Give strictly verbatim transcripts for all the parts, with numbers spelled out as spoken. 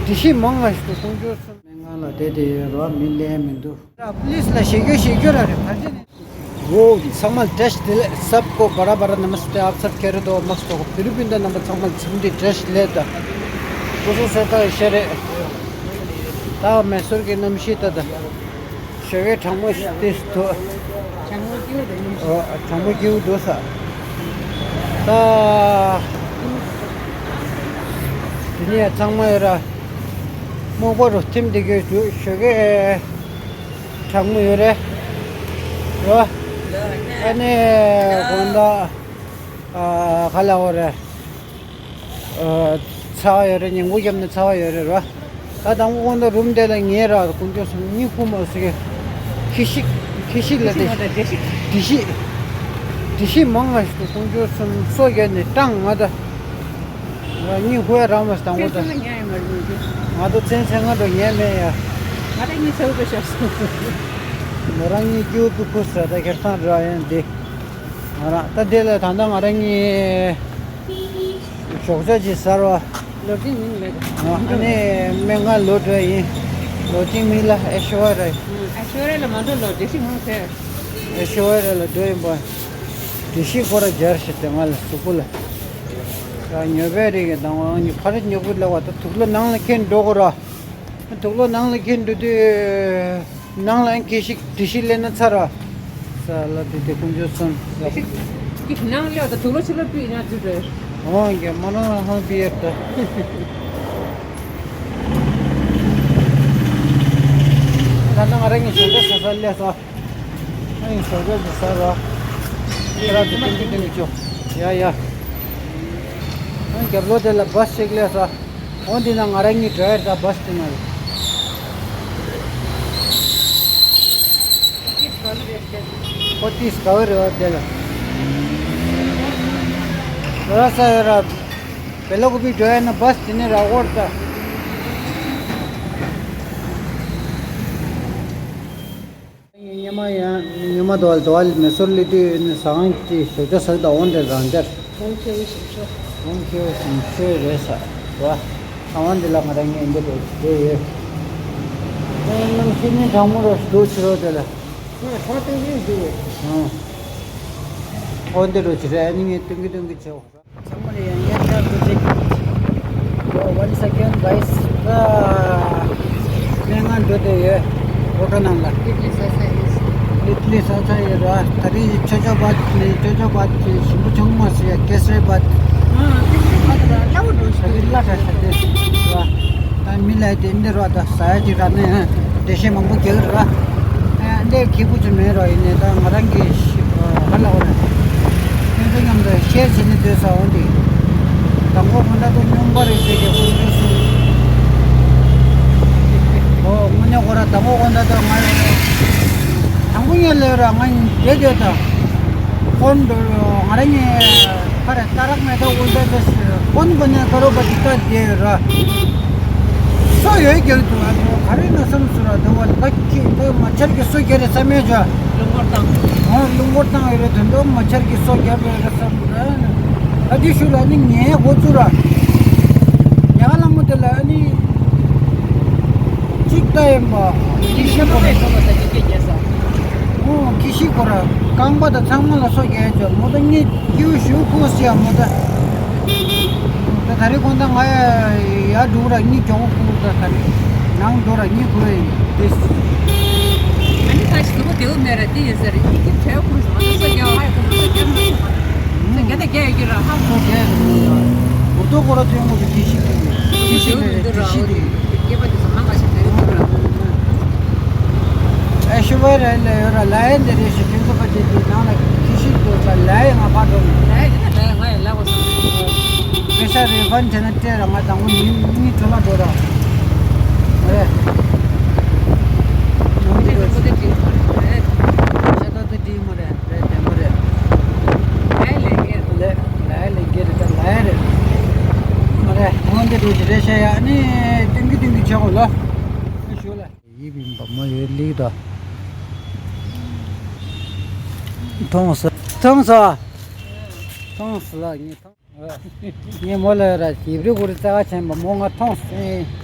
དེ་བཞིན་མང་བ་ཞིག་ཏུ་དཀོན་མཆོག་གསུམ་སྨན་ཁང་ལ་བསྡད་དེ་ཡོད་རོགས། མི་ལས་མི་འདུག་ར་པུ་ལིས་ལ་ཞེ་གྱོད་ཞེ་གྱོད་ར་རེད། བར་ཆད་ནི། འོ་ཚང་མ་བཀྲ་ཤིས་བདེ་ལེགས། सबको बड़ा बड़ा नमस्ते। आप सब कह रहे तो मस्त हो। फिर भी दा नंबर ཚང་མ་འཚམས་འདྲི་བཀྲ་ཤིས་བདེ་ལེགས། ད་སོ་སོ་ས་ད་ཤེས་རེད། ད་མེ་སོར་གྱི་གནམ་གཤིས་ད་ད། ཞོགས་ཀའི་གྲང་མོ་ཞིག་ཏིས་ཐོ། གྲང་མོ་སྐྱིད་པོ་འདུག་ཨོ། གྲང་མོ་སྐྱིད་པོ་འདུག་ས། ད། དེ་ནས་ཚང་མ་ཡོད་ར། སྨུག་པ་རུ་ཐིམ་བསྡད་ཀྱི་འདུག་ཞོགས་ཀའི་གྲང་མོ་ཡོད་རེད། རོ། ཨ་ནི་དགོང་དག་ཨ། ག་ལ་འོ་རེད། ཚ་བ་ཡོད་རེད། ཉིན་གུང་བརྒྱབ་ནས་ཚ་བ་ཡོད་རེད་ར། ད་དང་པོ་དགོང་དག་རུམ་དེ་ལ་ཉལ་ར། དཀོན་མཆོག་གསུམ་གཉིད་ཁུག་མ་སོང་། ཁྱི་ཤིག་ཁྱི་ཤིག་ལ་དེ། དྲི་ཤིག་དྲི་ཤིག་དྲི་ཤིག་མང་ང་ཞིག་ཏུ་དཀོན་མཆོག་གསུམ་སོ་བརྒྱབ་ནས་སྐྲག་ང་ད། ང་གཉིད་ཁུག་ཡ་རག་མ་སོང་དང་པོ་ད། ཁྱོད་ཚོ་ལ་ཉལ་ཡོད་མ་རེད་མོད་ཀྱི། ང་ཚོ་མཚན་མཚན་ང་འགྲོ་ཉལ་མེད་ཡ། ང་ད་གཉིད་ཚ་བོ་པོ་ཤོར་སོང་། ང་རང་གཉིད་སྐྱིད་པོ་ཁུག་ས་ད་ཁེར་ཐང་ར་ཡན་དེ། ང་རང་ད་དེ་ལ་ད་ལྟ་ང་རང་གཉིས་ཞོགས་ཇ་ཅིག་ཟ་རོགས། ལོ་རྒྱུས་མིན་མེད། ཨ་ནི་སྨན་ཁང་ལོག་འགྲོ་ཡིན། ལོ་རྒྱུས་མིན་ལ་ཨེ་ཤོ་ར། ཨེ་ཤོ་ར་ལ་མ་འགྲོ་ལོ་དེ་ཤི་མང་ཟེར། ཨེ་ཤོ་ར་ལ་འགྲོ་ཡིན་པ། དེ་ཤི་ཁོ་ར་སྦྱར་ཞིག་དེ་ང་ལ་གཟུགས་པོ་ལ། ད་ཉོ་བའི་རིགས་ཀྱི་དང་བ་ནི་ཕ་རི་ཉོ་གི་ལ་བ་ད་དུག་ལོ་ནང་ལ་ཁྱེར་འགྲོ་གོ་ར། དུག་ལོ་ནང་ལ་ཁྱེར་འགྲོ་དུས། ནང་ལ་ཡང་སྐད་ཤིག་དྲི་ཤིག་སླེབས་ན་ཚར་ར། ས་ལ་དེ་དེ་དཀོན་མཆོག་གསུམ། ནང་ལ་ད་དུག་ལོ་ཕྱི་ལོ་པི་ཡིན་ན་ཚུར་རེད། འོང་གི་མ་ནང་ལ་ཧང་པི་ཡེར་ད། ད་ནང་ང་རང་གི་ཞོགས་ཇ་ཟ་ས་སླེབས་སོང་། ཨ་ཡིན་ཞོགས་ཇ་ཟ་ས་ར། ཁྱེད་རང་ཚོ་ཏིང་ཏིང་ཏིང་ཅོ། ཡ་ཡ། ཨ་རྒྱབ་ལོགས་དེ་ལ་བ་སི་ཞིག་སླེབས་སོང་། འོ་འདི་ན་ང་རང་གཉིས་འགྲོ་ཡ་རེད་ད་བ་སི་དེ་ན་རེད། ཁོ་ཏིས་ག་བ་རེད་བ་དེ་ལ། ར་ས་ཡ་ར། བེ་ལ་ཀུ་པི་འགྲོ་ཡ་ན་བ་སི་དེ་ནས་ར་འོར་ད། ཉི་མ་ཡང་ཉི་མ་དོ་བ་དོ་བ་མེ་སོར་ལི་དུས་ནི་ཟ་ཁང་གི་ཞོགས་ཇ་ཟ་གི་ད་འོང་དེ་རང་འདྲ། གོང་ཁེ་བོ་ཞིམ་ཤོས། གོང་ཁེ་བོ་ཞིམ་ཤོས་རེད་ས་ར། ཨ་བ་འདི་ལ་ང་རང་ངས་འདི་རེད་དེ་ཡོད། ཨེ་ནམ་ཤི་ནི་གྲང་མོ་རོ་ཞིག་འདུག་ཕྱི་རོ་དེ་ལ། ང་ཧོ་ཏེ་ནི་འདུག་ཨ། ཧོ་འདི་རོ་ཅི་རེད་ཨ་ནི་ངས་ཏུང་གི་ཏུང་གི་བྱེད། ཚང་མ་ལ་ཡང་བསྐྱར་བཀྲ་ཤིས་བདེ་ལེགས། Once again guys, སྨན་ཁང་འགྲོ་བསྡད་ཡོད། ཧོ་ཊལ་ནང་ལ། ཨིཌ་ལི་ཟ་ས་ཡིན། ཨིཌ་ལི་ཟ་ས་ཡོད་ར། ད་རེས་ཆོ་ཆོ་བ་ཅི་ཆོ་ཆོ་བ་ཅི་ཞིམ་པོ་ཆུང་མ་ཟེར་ཡ་ཀེ་སར་བ། ཨ་ཀེ་སར་བ་ད་སླ་བོ་འགྲོ་ཞིག་ད་རེས་སླ་དྲགས་ཤག་དེ་ར། ད་མི་ལ་དེ་འདི་ར་ད་ཟ་ཡ་ཅིག་ར་ནས་འགྲེལ་བཤད་མང་པོ་རྒྱག་གི་ར། ཨ་འདི་ཁེ་པོ་ཅིག་མེད་ར། ཡིན་ནའི་ད་ང་རང་གི་ཤི་ཨ་ག་ལ་འོ་ན། ཁྱོད་ཚོ་མཉམ་དུ་ཤེར་བྱེད་ནས་སྡོད་ས་འོང་དེ། དང་པོ་ཁོ་ན་ཚོ་སྨྱོན་པ་རེད་ཟེར་གྱི་ཁོང་ཚོས་གསུངས། ཨོ་དངོས་གནས་ཁོ་ར་དང་པོ་ཁོ་ན་ཚོ་ང་རེད། དང་པོ་ངས་ལས་ར་ང་ཡིན་བསྡད་བསྡད་དང་། ཁོང་ང་རང་ངས་ཁ་རེ་ཏ་རག་མེ་ཏོག་འོ་འདྲ་ཚོ་ཁོང་གོ་ནས་ཀ་རོ་པ་ཏི་ཀ་བསྡད་ཡོད་ར། སོ་ཡོད་རྒྱག་ཏུ་ཨ་ཚོ་ག་རེ་ན་བསམ་སོ་ར་དོ་བ་ད་ཁྱི་ད་མ་ཆར་གྱི་སོ་རྒྱག་རེད་བསམ་ཡོད་ཅོ། རླུང་འཁོར་བཏང་། ཨ་རླུང་འཁོར་བཏང་ཡོད་རེད་དོན་དུ་མ་ཆར་གྱི་སོ་རྒྱག་རེད་བསམ་ར། ཨ་དེ་ཞུ་ལ་ནི་ངའི་འགོ་ཚུགས་ར། ཉག་ལ་མོ་དེ་ལ་ཨ་ནི་གཅིག་ལྟ་ཡིན་པ། ཡིན་ཤེས་པོ་རེད། ཨོ་ཁྱི་ཤི་ཁོ་ར་རྐང་པ་དང་ཚང་མ་ལ་སོ་རྒྱག་ཅོ་མོ་ད་ངའི་སྐྱིའུ་ཞུ་ཁུག་སི་ཡ་མོ་ད། ད་ད་རེས་གོང་ད་ང་ཡ་ཡ་འགྲོ་ར་གཉིད་ཀྱོག་ཁུག་ད་ད་རེས་ནང་འགྲོ་ར་གཉིད་ཁུག་རེད་དེ། ཨ་ནི་ད་ཞིག་དུ་བོ་དེའུ་མེད་ར་དེ་ཡིན་ཟེར་ཡིན་གྱི་བྲལ་ཁུག་སོང་ང་ཚོ་སོ་རྒྱག་ཧ་ཡ་ཁུག་སོ་རྒྱག་མ་སོང་ང་ཚོ་རྒྱ་ད་རྒྱ་ཡོད་ཀྱི་ར་ཧ་ཁུག་རྒྱ་ཡོད་ཀྱི་ར་འུར་རྡོ་ཁོ་ར་ཚོའི་ངོ་གི་དེ་ཞིག་དེ་ཞིག་དེ་ཞིག་དེ། སྐྱེས་པ་དེ་ཚོ་མང་ང་ཞིག་དེ་རེད་འདུག་ར། ཨེ་ཤི་ཝ་ར་ལ་ཡོད་ར་ལ་ཡ་འདི་རེད་ཞིག་ཁྱོད་ཚོ་ཕ་ཅེ་དེ་ནང་ལ་ཁྱི་ཤིག་འདུག་ས་ལ་ཡ་ང་ཕ་འགྲོ་མི། ལ་ཡ་དེ་ན་ལ་ཡ་ང་ཡ་ལ་བ་སོང་། ཁེ་ཤ་རེ་ཕན་བྱས་ན་སྤྲད་ར་ང་དང་པོ་ཉིན་གཉིས་འཕྲོ་ལ་འགྲོ་ར། རེད། ནང་གི་རེད། ཤ་ཏོག་དེ་བྲིས་མ་རེད་རེད་བདེ་མོ་རེད། ལ་ཡ་ལས་ཀྱི་རེད། ལས་ལ་ཡ་ལས་ཀྱི་རེད་ད་ལ་ཡ་རེད། མ་རེད་ཧོན་དེ་འགྲོ་ཞིག་རེད་ཤ་ཡ་ནི་ཏིང་གི་ཏིང་གི་ཆེ་གོ་ལོ། ཞུ་ལ། ཡིབ་ཡིན་པ་མ་ཡོད་ལིག་ད། མཐོང་ས། མཐོང་ས། མཐོང་ས་ལ་ངས་མཐོང་། ངས་མོ་ལ་ར་ཡིབ་རི་གུ་རི་རྩ་བ་ཆེན་པ་མོ་ང་མཐོང་ས།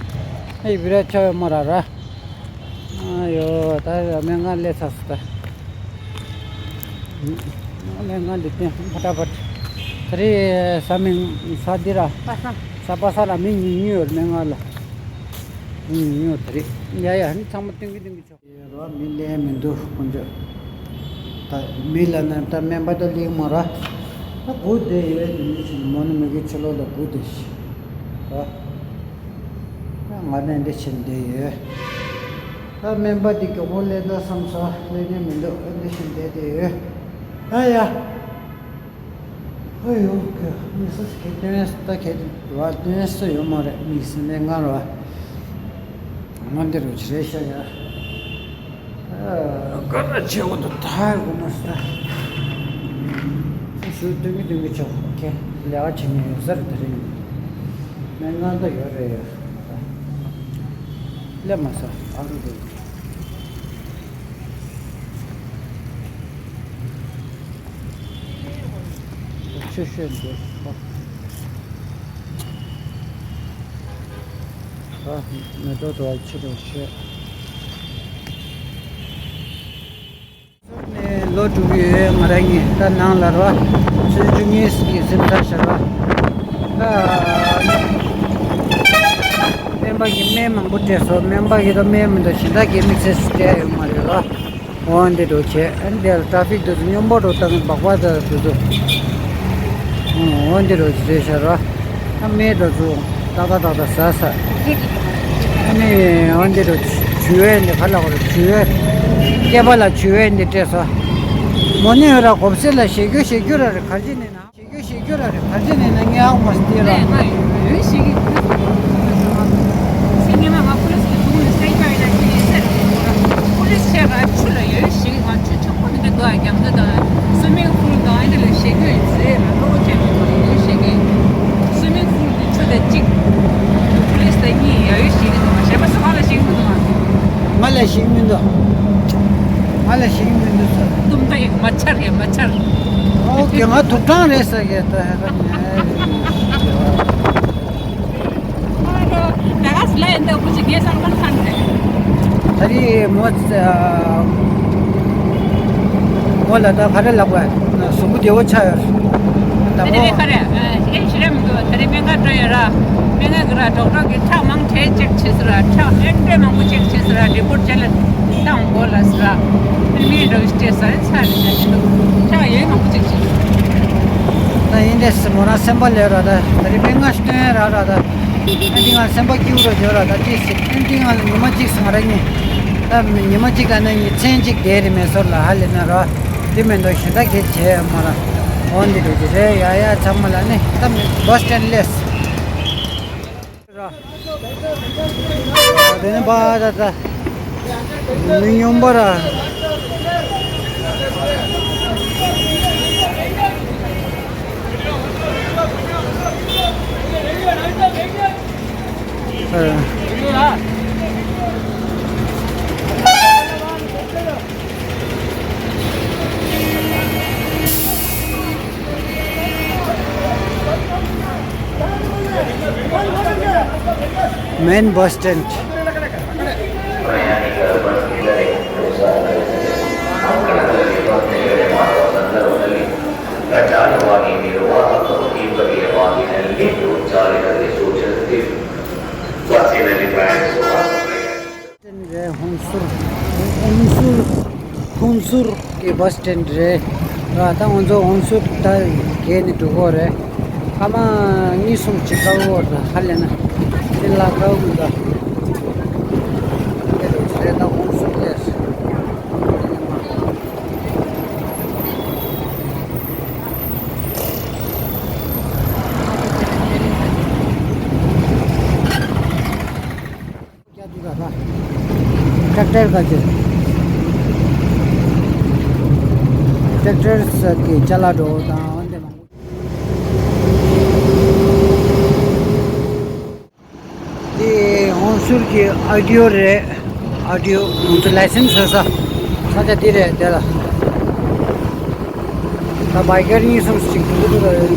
ཨེ་བི་ར་ཆ་ཡོད་མ་ར་ར། ཨ་ཡོ་ད་སྨན་ཁང་སླེབས་ཚར་སོང་ད། སྨན་ཁང་འདི་བསྟན་ཕ་ཏྲ་ཕ་ཏྲ། ད་རེས་ས་མིང་ས་འདི་ར། པ་སངས། ས་པ་སངས་ལ་མི་ཉུང་ཉུང་ཡོད་སྨན་ཁང་ལ། མི་ཉུང་ཉུང་ད་རེས། ཡ་ཡ་ནི་ཚང་མ་སྟོན་གི་སྟོན་གི་ཆོག་ཡོད་ར། མི་ལས་མི་འདུག་ཁོང་ཚོ། ད་མི་ལ་ན་ད་སྨན་པ་ད་ལིག་མོ་ར། ད་སྒུག་བསྡད་ཡོད་དེ་མི་ཚོ་མོ་ནི་མི་གི་ཕྱི་ལོགས་ལ་སྒུག་བསྡད་ཤི། ར། ང་ནི་འདི་ཕྱིན་བསྡད་ཡོད། ད་སྨན་པ་འདི་མགྱོགས་པོ་སླེབས་ད་བསམ་ས་སླེབས་ནི་མི་འདུག་ཨ་འདི་ཕྱིན་བསྡད་བསྡད་ཡོད། ཨ་ཡ། ཨ་ཡོ་ཀེ་མི་སུ་ཁེ་ཏོན་ས་ད་ཁེ་ཏོན་ས་ཡོད་མ་རེད། མི་སུ་ནས་ང་ར། ང་འདི་རུ་ཆི་རེད་ཤ་ཡ། ཨ་ག་ར་ཆེ་བོ་དུ་ཐར་དགོས་མ་ས། ཞུ་སྟོན་གི་སྟོན་གི་ཆོག་ཁེ་ལས་ཀ་བྱེད་མཁན་ཡོད་ས་རེད་དེ་རིང་། སྨན་ཁང་ད་ཡོད་རེད་ཡ། སླེབས་མ་ས་ཨ་རུ་རེད། ཆུ་ཤོད་འདུག་ཨ་མེ་ཏོག་དོ་ཆུ་དོ་ཤོད། ནས་ལོ་དྲུག་ཡོད་ང་རང་གཉིས་ད་ནང་ལ་རོ། ཆུ་ཚོད་བཅུ་གཉིས་ཀྱི་སེམས་ཐག་ཤར་བ། ད་སྨན་པ་གིས་སྨན་མང་པོ་སྤྲད་སོང་། སྨན་པ་གིས་ད་སྨན་མི་འདུག་གཞན་དག་གིས་དམིགས་བསལ་སྤྲད་ཡོད་མ་རེད་རོ། འོ་འདི་འགྲོ་བྱས། ཨ་འདི་ལ་ཊ་ཕིག་དེ་ཚོ་སྙོམས་པོ་འགྲོ་སྟངས་སྦག་སྦག་དང་དེ་ཚོ། འོ་འདི་འགྲོ་བྱས་ཤར་རོ། ཨ་མེ་འགྲོ་ཚོ་ཏག་ཏག་ཏག་ཏག་ཟ་ཟ། ཨ་ནི་འོ་འདི་འགྲོ་བྱུས་འོས་འདི་ག་ལ་གོ་རེ་བྱུས་འོས། སྐེད་པ་ལ་བྱུས་འོས་འདི་སྤྲད་སོང་། མོ་ནི་འོ་ར་གོབ་སེ་ལ་ཞེ་རྒྱུ་ཞེ་རྒྱུ་ར་རེ་གར་ཅི་ནས་ན། ཞེ་རྒྱུ་ཞེ་རྒྱུ་ར་རེ་གར་ཅི་ནས་ན་ངས་ཨང་མ་སྟེ་ར། ལས་ང་ཡོད་ཞེ་གི་ཁུ་སུ་གོ་སུ་གོ་སུ་གོ། སེ་ངེ་མ་ང་པུ་ལིས་གི་ཐུག་ནས་སེ་ཡོད་ཡིན་ན་ཁྱི་ཡིན་ཟེར་གི་གོ་ར། པུ་ལིས་ཆེ་ར་ཆུ་ལ་ཡོད་ཞེ་གི་ང་ཆུ་ཆུ་ཁོ་ནི་འདི་འདུག་ཨ། རྒྱ་མཚོ་དང་སུ་མིང་ཕུལ་དང་ཨ་འདི་ལ་ཞེ་རྒྱུ་ཡིན་ཟེར་ར། ལོ་ཅན་ཡོད་ཞེ་གི། སུ་མིང་ཕུལ་གི་ཆུ་དང་གཅིག་པུ་ལིས་དང་གཉིས་ཡ་ཡོད་ཞེ་གི་འདུག་ཨ། གཞན་པ་སུ་གང་ལ་ཞེ་གི་མི་འདུག་ཨ། ང་ལ་ཞིག་མི་འདུག་ང་ལ་ཞིག་མི་འདུག་ཟེར། ཏུམ་ད་ཡག་མ་ཆར་ཡག་མ་ཆར། ཨོ་ཀེ་ང་ཐུག་གྲང་རེད་ཟེར་གི་ད་ཧེ་ར་ཉེ། ད་ག་སི་ལ་ཡིན་ད་ཀུ་ཅི་ངས་སང་ཁང་ཁང་རེད། ད་རེས་མོ་མོ་ལ་ད་ག་རེ་ལབ་དགོས། གཟུགས་པོ་བདེ་བོ་ཆགས་ཡོད། ད་ཨ་ནི་རེད་ཁ་རེད། ཨེ་ཤི་རེ་མི་འདུག་ད་རེས་སྨན་ཁང་འགྲོ་ཡོད་ར། སྨན་ཁང་གི་ར་ཌོག་ཊར་གི་ཁྲག་མང་དྲགས་ཅེག་བྱེད་ཟེར་ར། ཁྲག་ཨེ་འདྲས་མང་པོ་ཅེག་བྱེད་ཟེར་ར། རི་པོར་ཊི་ཅེག་ལ་བཏང་དགོས་ལ་ཟེར་ར། ཨ་ནི་མི་འགྲོ་གི་སྤྲད་ས་རེད་ཚར་རེད་ད་ཅི་འདུག་ཁྲག་ཡོད་མང་པོ་ཅེག་བྱེད་ཟེར། ད་ཡིན་དེ་སི་མོ་རང་སེམས་པ་ལས་ར་ད་ད་རེས་སྨན་ཁང་སྟོན་ར་ར་ད། ཨ་འདི་ང་སེམས་པ་སྐྱིད་པོ་ར་ཡོད་ར་ད་ཅི་སི་ཨ་འདི་ང་ལ་ཉི་མ་གཅིག་སོང་ར་ཉིན། ད་ཉི་མ་གཅིག་ལ་ནི་ཉིན་མཚན་གཅིག་བསྡད་རེད་མེད་སོར་ལ་ཧ་ལས་ན་ར། དེ་མིན་འདུག་གཞན་དག་གིས་བྱས་ཡོད་མ་ར། འོ་འདི་རེད་འདི་རེད་ཡ་ཡ་ཚང་མ་ལ་ནི་ད་མི་བ་སི་ཊེན་ལས། དེ་ནི་པ་ད་ད་མི་སྙོམས་པ་ར། Main bus stand. རེད། ཧོན་སུར། ཧོན་སུར། ཧོན་སུར་གྱི་བ་སི་སི་ཊེན་ཌི་རེད། ད་ང་ཚོ་ཧོན་སུར་ད་བརྒལ་ནས་འགྲོ་གི་རེད། སྐར་མ་གཉིས་གསུམ་ཅིག་འགོར་འགྲོ་ད་ཧ་ལས་ན། དེ་ལ་འགོར་འགྲོ་ད། དེ་རུ་རེད་ད་ཧོན་སུར་ལས། ཀྲེག་ཊར་ག་ཅི། ཀྲེག་ཊར་ས་གི་ཅ་ལག་འགྲོ་དང་འོན་ཏེ་མང་པོ། འདི་ཧོན་སུར་གྱི་ཨ་ཌི་ཡོ་རེད། ཨ་ཌི་ཡོ་ང་ཚོ་ལའི་སེན་སི་བཟོ་ས། ས་ཆ་འདི་རེད་འདི་ལ། ད་བའི་ཀར་གཉིས་གསུམ་ཞིག་འདུག་འདུག་རེད།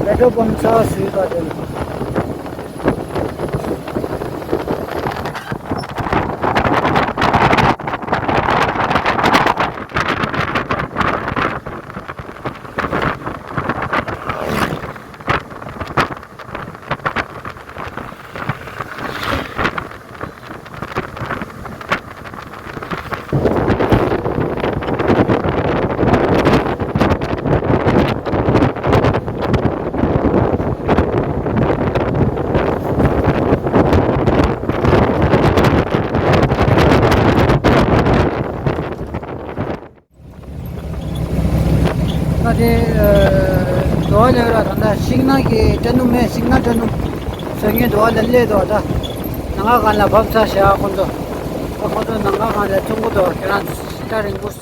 ད་ ཁྱོད་ཕམ་ཚ་སུས་པ་དེ། ད་དེ་དོ་ལེ་ར་ད་ད་ཤིང་ནགས་ཀྱི་སྐྲ་སྣུམ་མེད། ཤིང་ནགས་སྐྲ་སྣུམ་བཟོ་མཁན་དོ་ལེ་ལེ་དོ། ད་ནང་ང་གང་ལ་བབས་ཚར་ཤག་ཁོང་ཚོ། ད་ཁོང་ཚོ་ནང་ང་གང་ལ་ཚོང་གི་དོ། ཁྱེད་རང་ཤ་རིང་པོ་ས།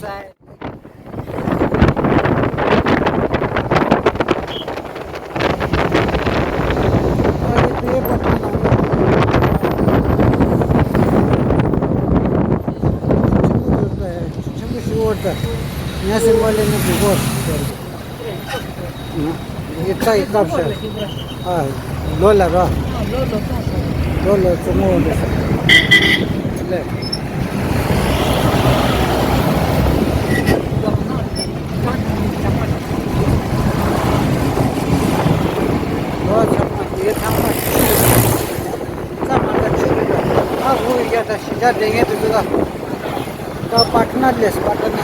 ལོ་ལ་ར། ལོ་ལ་བཙོང་བ་རེད། ལས། ལོ་ཚང་མ་དེ་ཚང་མ་ཆུ་རེད། ཚང་མ་ལ་ཆུ་རེད། ཨ་ཧུ་ཡ། ད་ཤི་ཇ་དེ་ངས་དུ་དུ་ད། ད་པ་ཊ་ན་ལས། པ་ཊ་ན།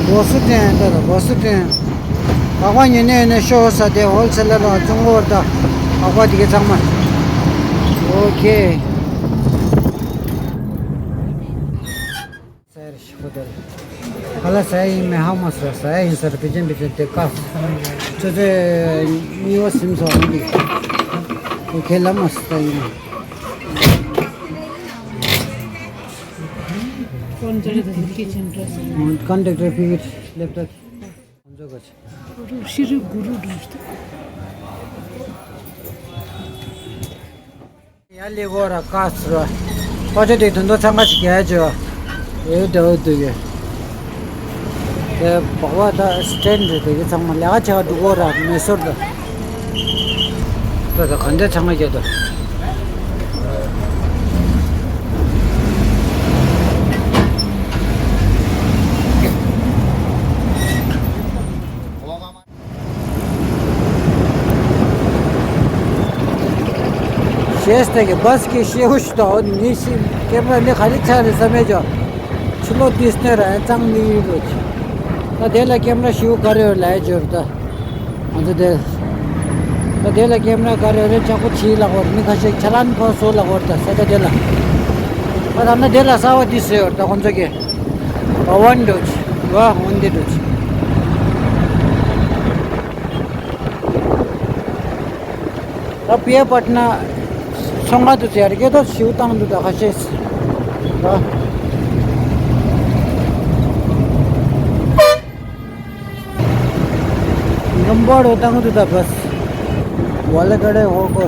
སྒོ་སུ་ཏྲེན་ད་ད་སྒོ་སུ་ཏྲེན། སྒོག་པ་ཉོས་ནས་ནས་ཤོག་ས་དེ་ཧོལ་སེ་ལར་ལ་བཙོང་གོ་ད། སྒོག་པ་དེ་གའི་ཚང་མ། ཨོ་ཁེ། ཟ་ཡ་རེད་ཤི་ཁོ་དེ་རེད། ཧ་ལ་ཟ་ཡ་ཡིན་མེད་ཧ་མ་སོ། ཟ་ཡ་ཡིན་ས་རེད། པེ་ཅན་པེ་ཅན་དེ་ཀ་ཚོད་ཚོད་གཉིས་པ་ཟིན་སོང་འདི། ཁོ་ཁས་ལ་མ་སོ་ད་ཡིན། Conductor, ticket center. Conductor, ticket laptop. ཁོང་ཚོ་ག་ཚོད། ཤི་རི་གུ་རུ་འགྲོ་ཤི། ཡ་ལི་གོ་ར་ཀ་སི་ར། ཁོ་ཚོ་དེ་དོན་དུ་འཚང་ཁ་ཞིག་རྒྱག་ཅོ། ཨེ་འདྲ་བོ་འདུག་གི། དེ་བག་བ་ད་སི་ཊེན་རེད། དེ་གི་ཚང་མ་ལས་ཀ་བྱེད་ག་འགྲོ་གོ་ར་མེ་སོར་ད། ད་ད་ག་འདྲ་འཚང་ཁ་རྒྱག་ད། ཞེས་ཏེ་གི་བྷ་སི་གི་ཤེའུ་ཤི་དོ་ནི་ཤི་ཀེམ་ར་ནི་ཁ་ལི་ཆ་རི་ས་མེ་ཇོ། ཕྱི་ལོ་ཏིས་ནེ་ར་གཙང་ནི་ཡི་རུ་ཆི། ད་དེ་ལ་ཀེམ་ར་ཤེའུ་ག་རེ་ཡོད་ལ་ཡ་ཇོ་རུ་ད། ང་ཚོ་དེ། ད་དེ་ལ་ཀེམ་ར་ག་རེ་རེ་ཆག་པོ་ཆི་ལ་གོ་ར་ནི་ཁ་ཤས་ཆ་ལན་ཕོ་སོ་ལ་གོ་ར་ད་ས་ད་དེ་ལ། ད་ད་ན་དེ་ལ་ས་བ་ཏིས་ཡོད་ད་ཁོང་ཚོ་གི། བ་ཝན་འགྲོ་ཆི། བ་ཝན་དེ་འགྲོ་ཆི། ད་པི་ཡ་པཊ་ན་ཚོང་ཁང་དུ་ཚེ་ཡར་སྐད་ཐོག་ཞིའུ་བཏང་འདུག་ད་ཁ་ཤས་སི། ད་རིམ་པ་རུ་བཏང་འདུག་ད་བ་སི། ཝ་ལེ་ཀ་ཌེ་ཧོ་ཀོ་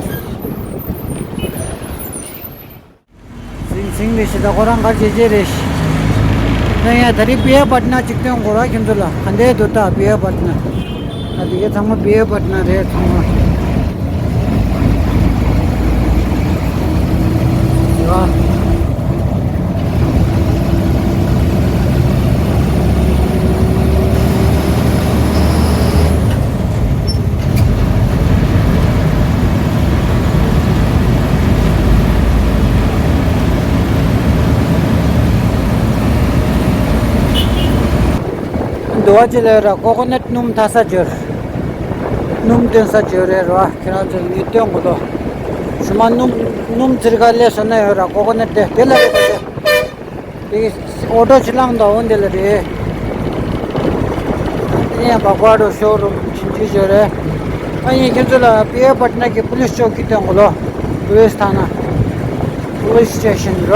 སི། སིང་སིང་རེད་ཤི། ད་ཁོ་རང་གར་བྱེད་བྱེད་རེད་ཤི། ད་ཡ་ད་རེས་པི་ཡ་པཊ་ན་གཅིག་སྟོན་གོ་ར་ཁྱོད་ཚོ་ལ་ག་འདྲས་འདུག་ད་པི་ཡ་པཊ་ན། ད་དེ་གའི་ཚང་མ་པི་ཡ་པཊ་ན་རེད་ཚང་མ། ཡ། འདུ་བ་ཅི་ལས་ར་ཀོ་ཀོ་ནཊ་སྣུམ་ཐ་ས་འབྱོར། སྣུམ་སྟོན་ས་འབྱོར་རེད་ར། ཁྱེད་རང་ཚོ་ངས་སྟོན་གོ་ལོ། ཞུ་མ་སྣུམ་སྣུམ་ཚིར་ཁ་ལས་སོ་ན་ཡོད་ར་ཀོ་ཀོ་ནཊ་དེ་དེ་ལ་རེད་པ་དེ། དེ་ཨོ་ཊོ་ཅི་ལང་དོ་འོན་དེ་ལ་རེད། དེ་ཡང་བག་བ་རུ་ཤོ་རུམ་ཕྱིན་ཅི་ཞོ་རེད། ཨ་ཡིན་ཁྱེད་ཚོ་ལ་པི་ཡ་པཊ་ན་གི་པུ་ལིས་ཅོ་ཀི་སྟོན་གོ་ལོ། པུ་ལིས་ཐ་ན། པུ་ལིས་སི་ཊེ་ཤན་ར།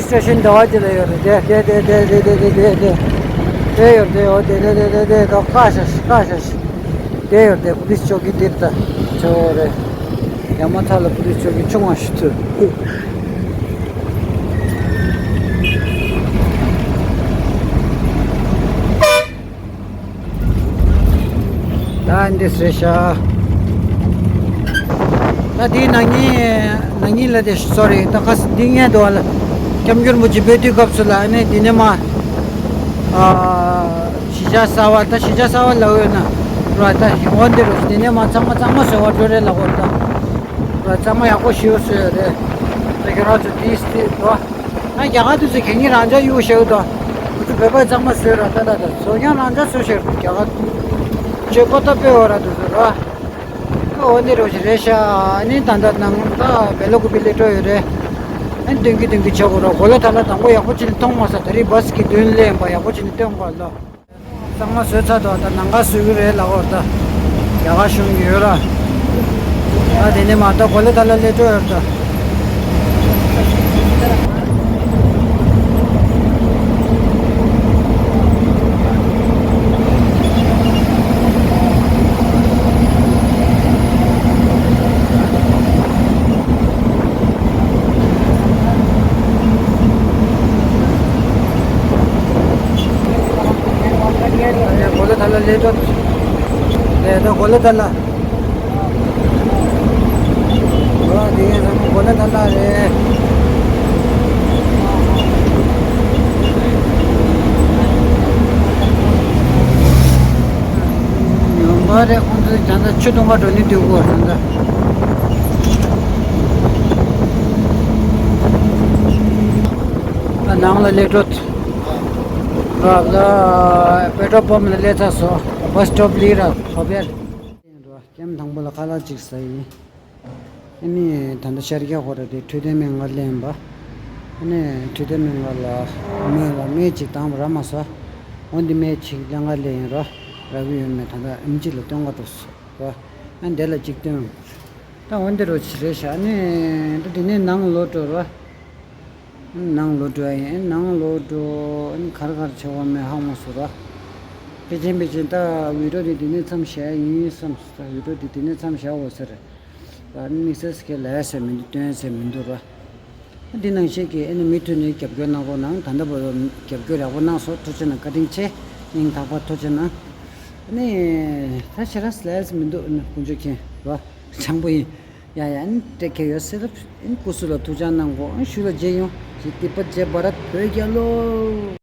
སི་ཊེ་ཤན་འདྲ་བ་ཅིག་ལ་ཡོད་རེད། དེ་དེ་དེ་དེ་དེ་དེ་དེ་དེ་དེ་དེ་ཡོད་རེད། དེ་འོ་དེ་དེ་དེ་དེ་དེ་དོ་ཀ་ཤ་ཤ་ཀ་ཤ་ཤ་དེ་ཡོད་རེད། པུ་ལིས་ཅོ་ཀི་དེ་ད་ཆོ་རེད། ཡ་མ་ཚ་ལ་པུ་ལིས་ཅོ་ཀི་ཆུང་བ་ཞིག་ཐུག་ད་འདི་སེ་ཤ། ད་འདི་ན་ནིང་ན་ནིང་ལ་དེ་སོ་རི་ད་ཁ་སི་འདི་ངས་འདུག་ལ། སྐྱབས་མགོན་རིན་པོ་ཆེ་བོད་དུས་སྐབས་སུ་ལ་ཨ་ནི་འདི་ནས་མ་ཨ་གཞིས་ཆགས་གསར་པ་ད་གཞིས་ཆགས་གསར་པ་ལ་འོས་ན་ར་ད་འོ་འདི་རུ་འདི་ནས་མ་ཚང་མ་གཙང་མ་བཟོ་བ་འགྲོ་རེད་ལ་འོ་ད་ར་གཙང་མ་ཡག་པོ་ཞིག་བཟོས་ཡོད་རེད། ད་ཁྱེད་རང་ཚོ་འདི་སི་འདུག་ང་རྒྱ་གར་དུས་ཚོད་གད་སྙིགས་རང་འཇགས་གཡུག་བཞག་དོ། ང་ཚོ་བོད་པ་གཙང་མ་བཟོས་ར་ད་ད་ད་བཟོ་མཁན་རང་འཇགས་བཟོས་བཞག་རྒྱ་གར་དུ་ཆོས་པོ་ཏོ་དཔེ་འོ་ར་དུ་བཟོ་ར། ཨོ་ནི་རོ་ཞིག་རེད་ཤག་ཨ་ནི་ད་ད་ནང་ད་བེ་ལོ་ཀུ་པི་ལེ་ཏྲོ་ཡོད་རེད། ཨ་ནི་སྟོན་གི་སྟོན་གི་ཆོག་གོ་ར་གོ་ལ་ད་ལ་དང་པོ་ཡག་པོ་བྱས་ནས་མཐོང་མ་ས་ད་རེས་བ་སི་གི་མདུན་ལེན་པ་ཡག་པོ་བྱས་ནས་སྟོན་གོ་ལ། གཙང་མ་བཟོས་ཚར་དོ། ད་ནང་ཁ་བཟོས་གི་རེད་ལ་འོ་ད་རྒྱ་གར་གཞུང་གི་ཡོད་ར། ད་དེ་ནས་མ་ད་གོ་ལ་ད་ལ་ལེ་ཏྲོ་ཡོད་ད། གོ་ལ་ད་ལ་ལེ་ཏྲོ། ལེ་ཏྲོ་གོ་ལ་ད་ལ། འོ་དེ་ཡང་ཚང་མ་གོ་ལ་ད་ལ་རེད། ཡོང་པ་རེད། ཁོང་ཚོ་ད་ལྟ་ཆུ་འཐུང་ག་འགྲོ་ནི་འདུག་གོ་ད་ལྟ། ད་ནང་ལ་སླེབས་འགྲོ། ར་ལ་པེ་ཏྲོལ་པམ་ལ་སླེབས་ཚར་སོང་། བྷ་སི་སི་ཊོབ་ལི་ར་ཧོ་པེར། ཀེམ་དང་པོ་ལ་ཁ་ལག་ཅིག་ཟ་ཡིན། ཨ་ནི་ད་ལྟ་ཤར་རྒྱག་ཁོ་ར་དེ་འཕྲོད་བསྟེན་སྨན་ཁང་སླེབས་ཡིན་པ། ཨ་ནི་འཕྲོད་བསྟེན་སྨན་ཁང་ལ་མོས་ལ་སྨན་ཅིག་བཏང་བ་ར་མ་ཟ། འོ་འདི་སྨན་ཅིག་ལེན་ག་སླེབས་ཡིན་ར། རག་གི་ཡོད་མེད་ད་ལྟ་ཨེམ་ཆི་ལ་སྟོན་ག་འགྲོ་སོང་ར། ཨ་འདི་ལ་ཅིག་སྟོན། ད་འོ་འདི་རོ་ཅི་རེད་ཤག་ཨ་ནི་ད་འདི་ནས་ནང་ལོག་འགྲོ་ར། ནང་ལོག་འགྲོ་ཡ་ཡིན། ནང་ལོག་འགྲོ། ཨ་ནི་གར་གར་བྱེད་དགོས་མེད་ཧ་གོ་མ་སོང་ར། ཕལ་ཆེར་ཕལ་ཆེར་ད་བི་ཌི་ཡོ་དེ་འདི་ནས་མཚམས་བཞག་ཡ་ཡིན་བསམ་སོང་། ད་བི་ཌི་ཡོ་དེ་འདི་ནས་མཚམས་བཞག་འོ་ཟེར། ད་ཨ་ནི་དམིགས་བསལ་སྐད་ལབ་ཡ་ཟེར་མི་འདུག་སྟོན་ཡ་ཟེར་མི་འདུག་ར། འདི་ནང་བཞིན་གྱི་ཨ་ནི་མུ་མཐུད་ནས་རྒྱབ་སྐྱོར་གནང་རོགས་གནང་། ད་ལྟ་བར་རྒྱབ་སྐྱོར་ཡག་པོ་གནང་སོང་། ཐུགས་རྗེ་གནང་། བཀའ་དྲིན་ཆེ། སྙིང་ཐག་པ་ཐུགས་རྗེ་གནང་། ཨ་ནི་ད་ཞེ་དྲག་ལབ་ཡ་མི་འདུག་ཨ་ནི་དཀོན་མཆོག་མཁྱེན་ར། སྤྱང་པོ་ཡིན། ཡ་ཡ། ཨ་ནི་སྤྲད་མཁན་ཡོད་ཟེར། ཨ་ནི་སྐུ་གཟུགས་ལ་ཐུགས་ཅག་གནང་གོ་ཨ་ནི་ཞུ་ལ་མཇལ་ཡོང་། ཞེ་ཏི་པ་ཇེ་བྷ་རད། བོད་རྒྱལ་ལོ།